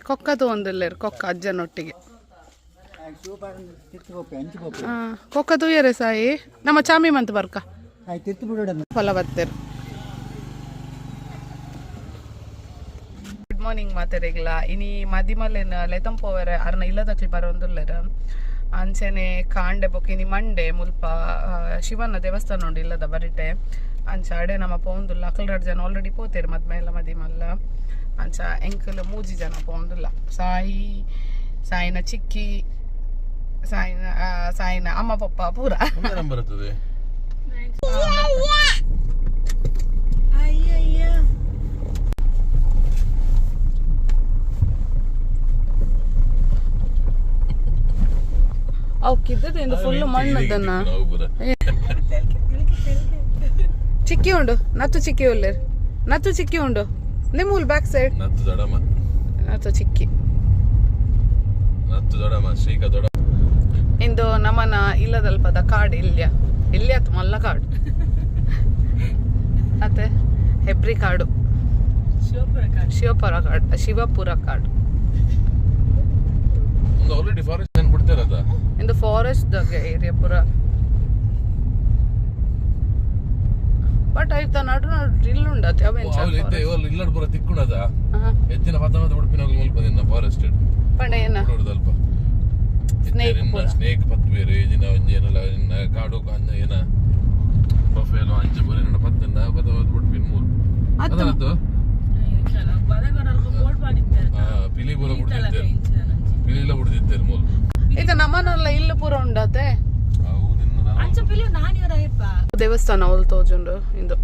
ಕೊಕ್ಕ ತೂವೊಂದುಲ್ಲೆರ್ ಕೊಕ್ಕ ಅಜ್ಜನೊಟ್ಟಿಗೆ. ಕೊಕ್ಕ ತೂಯರೆ ಸಾಯಿ, ನಮ್ಮ ಚಾಮಿ ಮಂತ್ ಬರ್ಕ ಫಲ ಬತ್ತೆರ್. ಗುಡ್ ಮಾರ್ನಿಂಗ್ ಮಾತೆರೆಗ್ಲ. ಇನಿ ಮದಿಮಲೆನ ಲೆತಂಪೋವೆರೆ ಅರ್ನ ಇಲ್ಲದಕ್ಲ್ ಬರೊಂದುಲ್ಲೆರ್. ಅಂಚನೆ ಕಾಂಡೆ ಬೊಕ ಇನಿ ಮಂಡೆ ಮುಲ್ಪ ಶಿವನ ದೇವಸ್ಥಾನ ಉಂಡು ಇಲ್ಲದ ಬರಿಟೆ. ಅಂಚ ಅಡೆ ನಮ ಪೋವೊಂದುಲ್ಲ. ಅಕಲ್ ರಡ್ಡ್ ಜನ ಆಲ್ರೆಡಿ ಪೋತೆರ್ ಮದ್ಮೆಲ ಮದಿಮಲ್ಲ. ಅಂಚ ಎಂಕುಲು ಮೂಜಿ ಜನ ಪೋವೊಂದುಲ್ಲ. ಸಾಯಿ, ಸಾಯಿನ ಚಿಕ್ಕಿ, ಸಾಯಿನ ಸಾಯಿನ ಅಮ್ಮ ಪಪ್ಪ ಪೂರ. ನಂಬರ್ ಬರ್ತದೆ. ಅವು ಕಿದ್ದದ ಫುಲ್ ಮಣ್ಣದನ್ನ. ಚಿಕ್ಕಿ ಉಂಡು, ನತ್ತು ಚಿಕ್ಕಿ ಉಲ್ಲೇರ್, ನತ್ತು ಚಿಕ್ಕಿ ಉಂಡು ನಿಮ್ಮೂಲ್ ಬ್ಯಾಕ್ ಸೈಡ್. ನತ್ತು ದೊಡಮ. ನತ್ತು ಚಿಕ್ಕಿ. ನತ್ತು ದೊಡಮ, ಶ್ರೀಕ ದೊಡ. ಇಂದು ನಮನ ಇಲ್ಲದಲ್ಪದ ಕಾಡು ಇಲ್ಯ ಇಲ್ಯಾತ್ ಮಲ್ಲ ಕಾಡು ಅತ್ತೆ, ಹೆಬ್ರಿ ಕಾಡು, ಶಿವಪುರ ಕಾಡು, ಶಿವಪುರ ಕಾಡು. ಒಂದು ಆಲ್ರೆಡಿ ಫಾರೆಸ್ಟ್ ಏನ್ ಬಿಡ್ತಾರದ. ಇಂದು ಫಾರೆಸ್ಟ್ ದಾಗ ಏರಿಯಾ ಪೂರ. ಬಟ್ ಐತ ನಡು ನಡು ಇಲ್ಲು ಉಂಡತ್ತೆ ಅವೆಂಚ? ಅವ್ಲು ಇತ್ತೆ ಇವಲ್ ಇಲ್ಲಡ್ ಪೂರ ತಿಕ್ಕುಣದ ಹೆಚ್ಚಿನ ಪತ್ತ ಮತ್ತೆ ಉಡುಪಿನ ಮುಲ್ಪ ದಿನ ಫಾರೆಸ್ಟ್. ಪಂಡ ಏನ? ಅಲ್ಪ. Snake ಪೂರ. ಸ್ನೇಕ್ ಪತ್ವೇರು ದಿನ ಒಂಜಿ ಏನಲ್ಲ ಇನ್ನ ಕಾಡು ಅಂಜ ಏನ ಬಫೇಲೋ ಅಂಚ ಪೂರ ಏನ ಪತ್ತಂಡ ಪತ್ತ ಉಡುಪಿನ ಮೂರು. ಅತ್ತು. ಅದತ್ತು ಪಿಲಿ ಪೂರ ಬಿಡ್ತಿದ್ದೇರು, ಪಿಲಿಲ ಬಿಡ್ತಿದ್ದೇರು ಮೂಲು. ಇದು ನಮ್ಮನೆಲ್ಲ ಇಲ್ಲು ಪೂರ ಉಂಡತೆ. ಅವು ನಿನ್ನ ದೇವಸ್ಥಾನ ಅವ್ಲು ತೋಜುಂಡು. ಇಂದು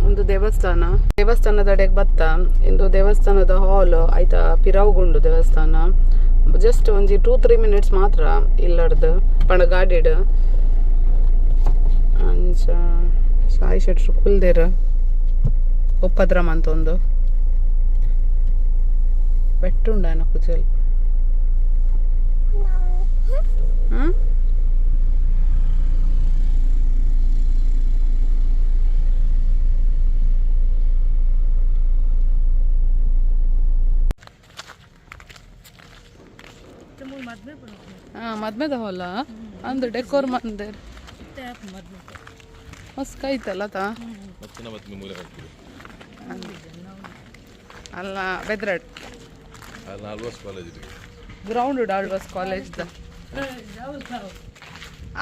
ಒಂದು ದೇವಸ್ಥಾನ, ದೇವಸ್ಥಾನದಡೆಗೆ ಬತ್ತ. ಇಂದು ದೇವಸ್ಥಾನದ ಹಾಲ್ ಆಯ್ತಾ ಪಿರಾವುಗುಂಡು ದೇವಸ್ಥಾನ. ಜಸ್ಟ್ ಒಂಜಿ 2-3 ಮಿನಿಟ್ಸ್ ಮಾತ್ರ ಇಲ್ಲಡ್ದು ಪಂಡ ಗಾಡಿಡ್. ಅಂಚ ಸಾಯಿ ಶೆಟ್ರು ಕುಲ್ದೇರು ಉಪದ್ರಮ ಅಂತ ಒಂದು ಬೆಟ್ಟುಂಡಾನ ಕುಜಲ್. ಹ್ಮ್ ಹಾ ಮದ್ಮೆದ ಹೊಲ ಅಂದು ಡೆಕೋರ್ ಮಂದಿರ್ ಮಸ್ತ್ ಐತಲ್ಲ ತಾ. ಮತ್ತಿನ ಮತ್ತೆ ಮೂಲೆ ಹಾಕ್ತೀವಿ. ಅಲ್ಲ, ಬೆದ್ರಡ್. ಅಲ್ಲಿ Alva's college. Ground Alva's college ದ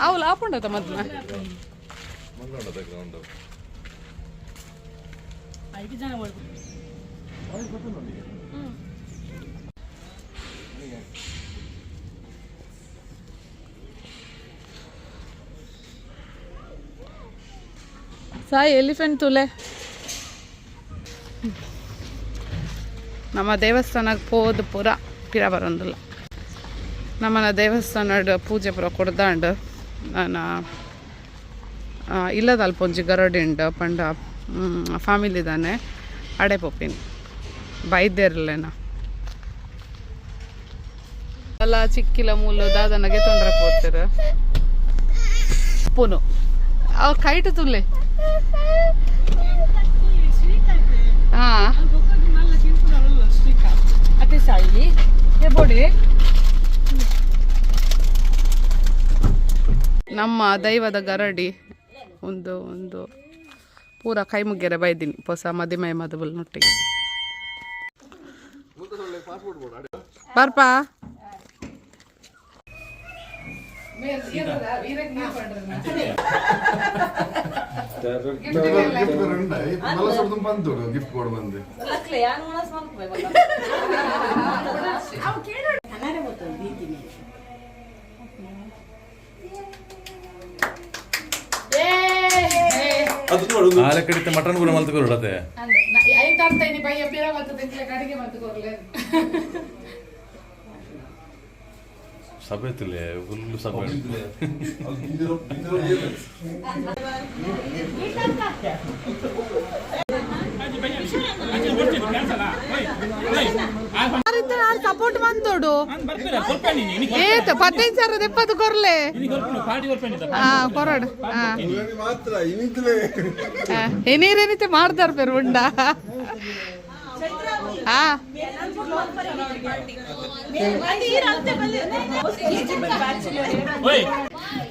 ಆవులు ಆಪುಂಡತ ಮದ್ಮೆ. ಮಲ್ಲೋಣದ ಗ್ರೌಂಡ್. ಸಾಯಿ, ಎಲಿಫೆಂಟ್ ತುಲೆ. ನಮ್ಮ ದೇವಸ್ಥಾನಕ್ಕೆ ಪೋದು ಪೂರ ಪಿರ ಬರೋಂದಿಲ್ಲ. ನಮ್ಮನ ದೇವಸ್ಥಾನಡ್ ಪೂಜೆ ಪೂರ ಕೊಡ್ದಾಂಡ್. ನಾನು ಇಲ್ಲದ ಅಲ್ಪ ಒಂಜಿ ಗರಡಿ ಉಂಡು ಪಂಡ ಫ್ಯಾಮಿಲಿ ದಾನೆ, ಅಡೆ ಪೋಪಿನಿ ಬೈದೇರ್ಲೇನ ಅಲ್ಲ. ಚಿಕ್ಕಿಲ ಮೂಲು ದಾದನಗೆ ತೊಂದರೆ ಪೋತಿರು ಪುನು ಅವ್ ಕೈಟು ತುಲೆ. ಹಾ. ಅತ್ತೆ ಸಾಯಿ ಬೋಡಿ. ನಮ್ಮ ದೈವದ ಗರಡಿ ಒಂದು ಒಂದು ಪೂರ ಕೈ ಮುಗ್ಗೆರೆ ಬೈದಿನಿ ಹೊಸ ಮದಿಮೈ ಮದುಬಲ್ ನೊಟ್ಟಿಗೆ ಬರ್ಪಾ. ಗಿಫ್ಟ್ ಕೊಡು ಬಂದೆ. ಆಲೆ ಕಡಿತ ಮಟನ್ ಕೂಡ ಮಲ್ತು ಕೊಡತ್ತೆ. ಸಭೆ ತುಲೆ, ಫುಲ್ ಸಭೆ. ಮಂತೋಡು ಏತ್ 15,000 ದೆಪ್ಪದು ಕೊರ್ಲೆ. ಹಾ ಕೊರಡು. ಹಾ ಮಾತ್ರ ಇನ್ನಿದ್ರೆ ಎನೀರೇನಿತೆ ಮಾಡ್ದಾರ ಪೇರು ಉಂಡ. ಹಾ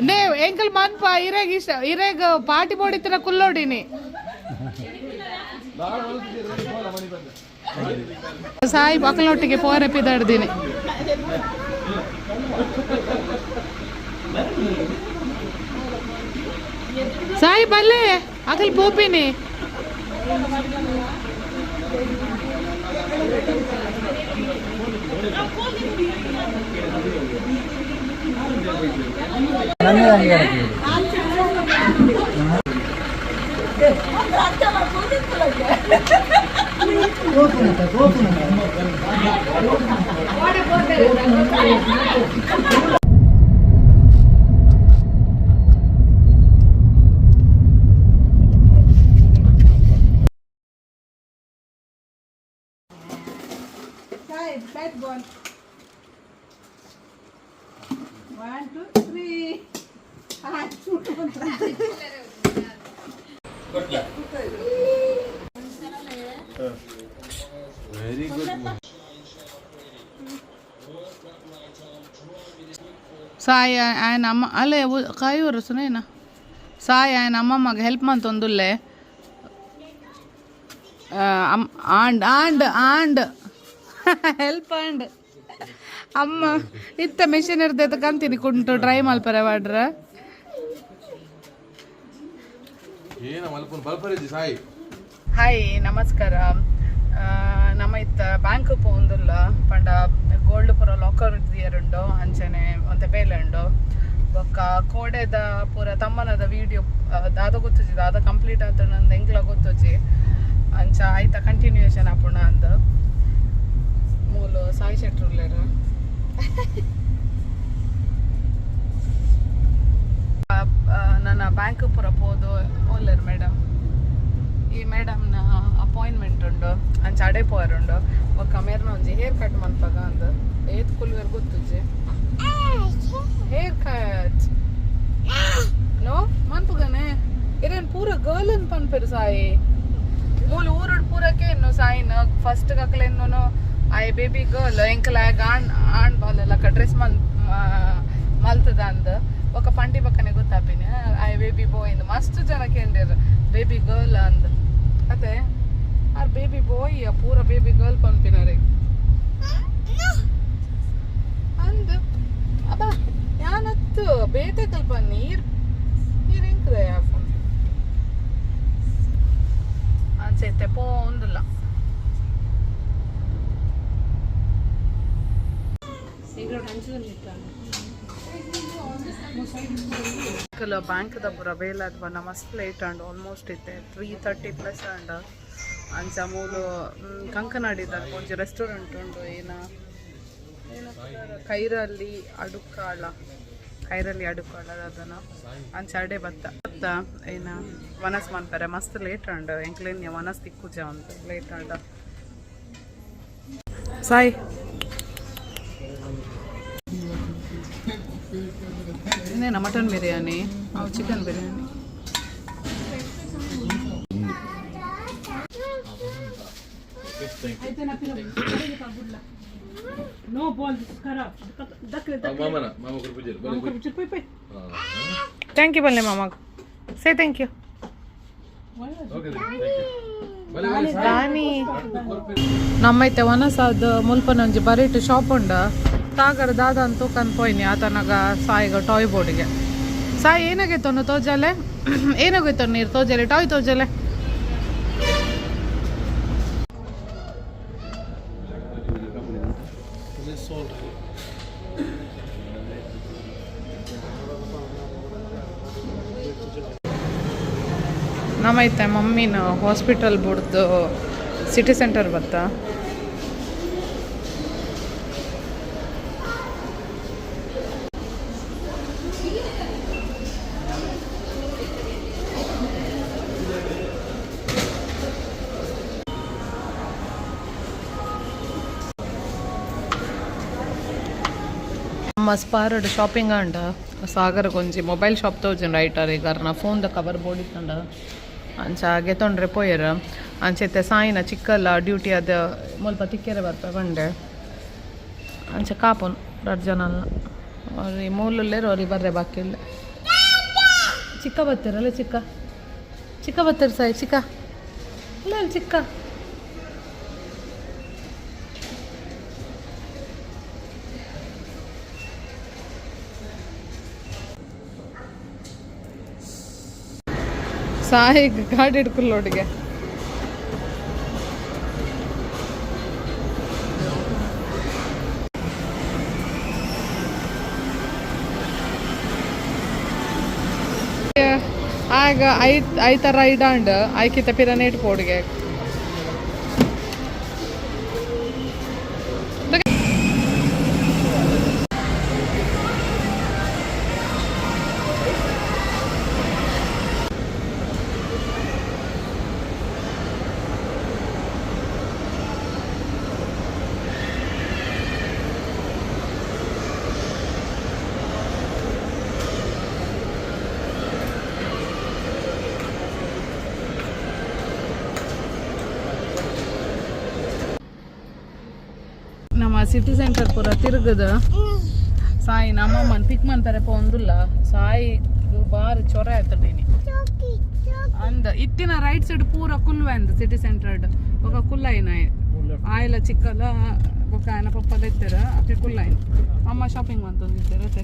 ನೇ ಎಂಕಲ್ ಮನ್ಪ ಇರೇಗ್ ಇಷ್ಟ ಇರೇಗ್ ಪಾಟಿ ಬೋಡಿತ್ತಿನ ಕುಲ್ಲೋಡಿನಿ. ಸಾಯಿ ಬಕಲೊಟ್ಟಿಗೆ ಪೋರೆ ಪಿದಾಡ್ದೀನಿ. ಸಾಯಿ ಬಲ್ಲೆ Akal ಪೋಪಿನಿ. Bat ball. 1 2 3. Ah, shoot. Very good. Sai ఆయన అమ్మ అలే కాయూరు సునేనా సాయి ఆయన అమ్మమ్మకి help మంతొందుల్లే. And and and help and ಅಮ್ಮ ಇತ್ತ ಮೆಷಿನ್ ಇರ್ತೈತೆ ಕಂತೀನಿ ಕುಂಟು ಡ್ರೈ ಮಲ್ಪರೆ ವಾಡ್ರ. ಏನ ಮಲ್ಪುನ್ ಬಲ್ಪರಿಜಿ ಸಾಯಿ. ಹಾಯ್ ನಮಸ್ಕಾರ. ನಮ್ಮ ಇತ್ತ ಬ್ಯಾಂಕ್ ಪೋಂದುಲ್ಲ ಪಂಡ ಗೋಲ್ಡ್ ಪೂರ ಲಾಕರ್ ದಿಯರುಂಡು ಅಂಚನೆ ಒಂತೆ ಬೇಲೆ ಉಂಡು. ಬೊಕ್ಕ ಕೋಡೆದ ಪೂರ ತಮ್ಮನದ ವಿಡಿಯೋ ದಾದ ಗೊತ್ತುಜಿ, ದಾದ ಕಂಪ್ಲೀಟ್ ಆತಂದು ಎಂಕ್ಲ ಗೊತ್ತುಜಿ. ಅಂಚ ಆಯ್ತ ಕಂಟಿನ್ಯೂಯೇಷನ್ ಆಪುಣ ಅಂದ್ ಮೂಲು ಸಾಯಿ ಶೆಟ್ರುಲ್ಲೆರ್. ನನ್ನ ಬ್ಯಾಂಕ್ ಪೂರ ಪೋದು ಓಲ್ಲೆರ್ ಮೇಡಮ್, ಈ ಮೇಡಮ್ನ ಅಪಾಯಿಂಟ್ಮೆಂಟ್ ಉಂಡು ಅಂಚ ಅಡೆ ಪೋಯರುಂಡು. ಬೊಕ್ಕ ಮೇರ್ನ ಒಂಜಿ ಹೇರ್ ಕಟ್ ಮನ್ಪಗ ಅಂದ್ ಏತ್ ಕುಲ್ವೆರ್ ಗೊತ್ತುಜಿ. ಹೇರ್ ಕಟ್ ನೋ ಮನ್ಪುಗನೆ ಇರೇನ್ ಪೂರ ಗರ್ಲ್ ಅನ್ ಪನ್ಪೆರ್ ಸಾಯಿ. ಮೂಲು ಊರುಡ್ ಪೂರಕ್ಕೆ ಇನ್ನು ಸಾಯಿನ ಫಸ್ಟ್ ಕಕ್ಲೆನ್ನು ಆಯ್ ಬೇಬಿ ಗರ್ಲ್ ಎಂಕಲ ಆಣ್ ಆಣ್ ಬಾಲ್ ಎಲ್ಲ ಡ್ರೆಸ್ ಮಲ್ ಮಲ್ತದ ಅಂದ್. ಬೊಕ್ಕ ಪಂಡಿ ಬಕ್ಕನೆ ಗೊತ್ತಾಪಿನ ಆಯ್ ಬೇಬಿ ಬಾಯ್ ಇಂದ್ ಮಸ್ತ್ ಜನ ಕೇಂದಿರ್ ಬೇಬಿ ಗರ್ಲ್ ಅಂದ್. ಅದೇ ಆರ್ ಬೇಬಿ ಬಾಯ್ ಪೂರ ಬೇಬಿ ಗರ್ಲ್ ಪನ್ಪಿನರೆ ಅಂದ್. ಅಬ್ಬ ಯಾನತ್ತು ಬೇತೆ ಕಲ್ಪ ನೀರ್ ನೀರ್ ಎಂಕದ ಯಾಫುನ್ ಅಂಚೆತ್ತೆ ಪೋಂದುಲ್ಲ. ಬ್ಯಾಂಕ್ ದ ಪೂರ ಬೇಲಾದ್ ಬನ್ನ ಮಸ್ತ್ ಲೇಟ್ ಅಂಡ್ ಆಲ್ಮೋಸ್ಟ್ ಇತ್ತೆ 3:30 ಪ್ಲಸ್ ಅಂಡ್. ಅಂಚ ಮೂಲು ಕಂಕನಾಡಿದ ಒಂಜಿ ರೆಸ್ಟೋರೆಂಟ್ ಉಂಡು ಏನ ಕೈರಲ್ಲಿ ಅಡುಕಾಳ, ಕೈರಲ್ಲಿ ಅಡುಕಾಳ ಅದನ್ನ ಅಂಚ ಅಡೆ ಬತ್ತ ಬತ್ತ ಏನ ವನಸ್ ಮನ್ಪರೆ ಮಸ್ತ್ ಲೇಟ್ ಅಂಡ್ ಎಂಕ್ಲೇನ್ ವನಸ್ ತಿಕ್ಕುಜ ಅಂತ ಲೇಟ್ ಅಂಡ್. ಸಾಯಿ ಇನ್ನೇನ ಮಟನ್ ಬಿರಿಯಾನಿ ಅವು chicken biryani. No ball, this is kharab. Dakle, dakle. ಮಾಮನ ಮಾಮ ಕುರ್ಪುಜಿ. Poi, poi. Thank you ಬಲ್ಲೆ ಮಾಮಾಗ say thank you. Okay thank you. ಬಲೆ ಬಲೆ ಸಾಯಿ. ದಾನಿ ನಮ್ಮೈತೆ ವನಸಾದ ಮುಲ್ಪನ ಒಂಜಿ ಬರೀಟ್ ಶಾಪ್ ಉಂಡ ತಾಗರ ದಾದ ಅಂತ ತೂಕಂದ್ ಪೋಯಿನಿ ಆತನಗ ಸಾಯಿಗ ಟಾಯ್ ಬೋರ್ಡಿಗೆ. ಸಾಯಿ ಏನಾಗೈತೆ ತೋಜಲೆ ಏನಾಗೈತೆ ನೀರು ತೋಜಲೆ ಟಾಯ್ ತೋಜಲೆ. ನಮ್ಮೈತೆ ಮಮ್ಮಿನ ಹಾಸ್ಪಿಟಲ್ ಬುಡ್ದು ಸಿಟಿ ಸೆಂಟರ್ ಬತ್ತ. ನಮ್ಮ ಸ್ಪಾರಡ್ ಶಾಪಿಂಗ್ ಆಂಡ. ಸಾಗರ ಒಂಜಿ ಮೊಬೈಲ್ ಶಾಪ್ ತೋಜುಂಡು ರೈಟರ್ ಈಗ ಫೋನ್ the cover board ಇತ್ತಂಡ ಅಂಚ ಗೆತೊಂಡ್ರೆ ಪೋಯೆರ್. ಅಂಚೆತ್ತೆ ಸಾಯಿನ ಚಿಕ್ಕಲ್ಲ ಡ್ಯೂಟಿ ಅದ ಮುಲ್ಪ ತಿಕ್ಕೆರೆ ಬರ್ಪ ಪಂಡೆ. ಅಂಚ ಕಾಪುನ್ ರಡ್ಡ್ ಜನ ಅವ್ರಿ ಮೂಲುಲ್ಲೇರು, ಅವ್ರಿಗೆ ಬರ್ರೆ ಬಾಕಿ ಇಲ್ಲ. ಚಿಕ್ಕ ಬರ್ತಿರಲ್ಲ, ಚಿಕ್ಕ ಚಿಕ್ಕ ಬರ್ತಾರೆ ಸಾಯಿ ಚಿಕ್ಕ ಇಲ್ಲ ಇಲ್ಲ ಚಿಕ್ಕ. ಸಾಯಿ ಗಾಡಿ ಹಿಡ್ಕೊಳ್ಳೋಡಿಗೆ. ಆಗ ಐತ್ ಐತರ ರೈಡ್ ಆಂಡ್ ಐಕಿತ ಪಿರನೇಟ್ ಪೋಡಿಗೆ. ನಮ್ಮ ಸಿಟಿ ಸೆಂಟರ್ ಪೂರ ತಿರುಗದ ಸಾಯಿ ನಮ್ಮಮ್ಮನ ಪಿಕ್ ಮಂತಾರೆ ಪೋಂದುಲ್ಲ. ಸಾಯಿ ಬಾರಿ ಚೊರ ಆಯ್ತಂಡೀನಿ ಅಂದ. ಇತ್ತಿನ ರೈಟ್ ಸೈಡ್ ಪೂರ ಕುಲ್ವೆ ಅಂದ ಸಿಟಿ ಸೆಂಟರ್ ఒక ಕುಲ್ಲಾಯಿನ ಆಯ್ಲ ಚಿಕ್ಕಲ ಬೊಕ ಆಯನ ಪಪ್ಪಲ ಇತ್ತರ ಅಕ್ಕೆ ಕುಲ್ಲಾಯಿನ ಅಮ್ಮ ಶಾಪಿಂಗ್ ಮಂತೊಂದಿತ್ತರ ಅತ್ತೆ.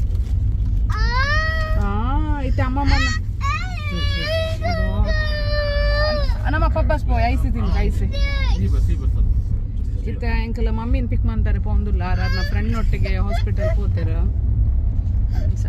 ಇತ್ತೆ ಅಮ್ಮಮ್ಮನ ನಮ್ಮ ಪಬ್ಬಸ್ ಪೋಯ್ ಐಸಿ ತಿನ್ಕ ಐಸಿ. ಇತ್ತೆ ಎಂಕಲ ಮಮ್ಮಿನ ಪಿಕ್ ಮಂತಾರೆ ಪೋಂದುಲ್ಲ. ಆರ್ನ ಫ್ರೆಂಡ್ ಒಟ್ಟಿಗೆ ಹಾಸ್ಪಿಟಲ್ ಪೋತೆರ್. ಅಂಚ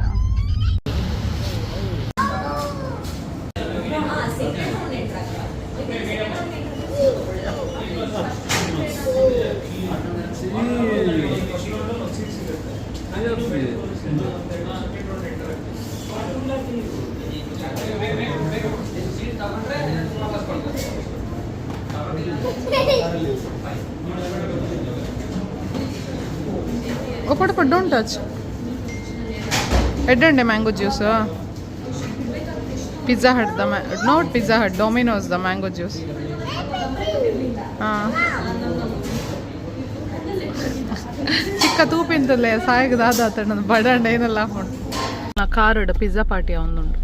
ಒಪ್ಪಡಪ್ಪ, don't touch. ಎಡ್ಡಂಡೆ mango juice, pizza hut the, not pizza hut, Domino's the mango juice. ಹಾಂ, ಚಿಕ್ಕ ತೂಪಿಂತಲ್ಲೇ ಸಾಯಗ ದಾದ ಬಡಂಡ ಏನೆಲ್ಲ ಹಾಕೊಂಡು ಕಾರುಡು ಪಿಜ್ಜಾ ಪಾರ್ಟಿ ಒಂದುಂಡು.